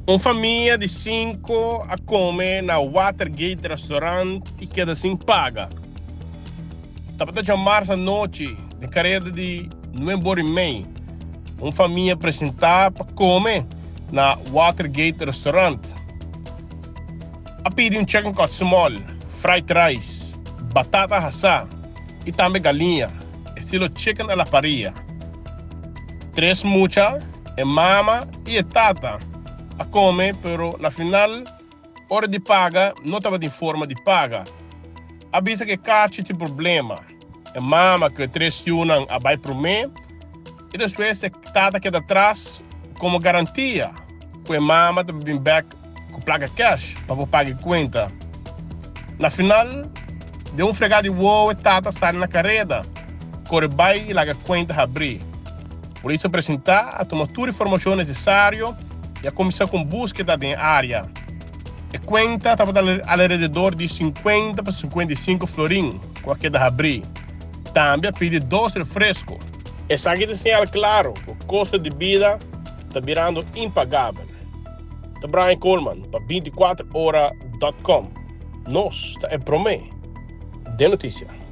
Un famia di cinco a come na Watergate Restaurant y keda sin paga. Tabata djamars anochi den careda di nuebor y mei. Un famia presenta pa come na Watergate Restaurant. A pidi un chicken cut small, fried rice, batata hasá y tambe galiña, estilo chicken a la parrilla. Tres mucha, e mama y e tata a come pero na final ora di paga no tabatin forma di paga. A bisa cu e kachi tin problema. E mama cu e tres yunan a bay prome y despues e tata keda atras como garantia cu e mama ta bin bek cu placa cash pa por paga e cuenta. Na final, den un frega di wowo e tata sali na careda, core bay y laga cuenta habri. Polis a presenta, a tuma tur informacion necesario y a cuminsa cu un buskeda den e area. E cuenta tabata alrededor di 50 pa 55 florin cu a keda habri. Tambe a pidi dos refresco. Esaki ta señal claro cu costo di bida ta birando impagabel. Ta Brian Coleman pa 24 ora dot com. Nos ta e prome den noticia.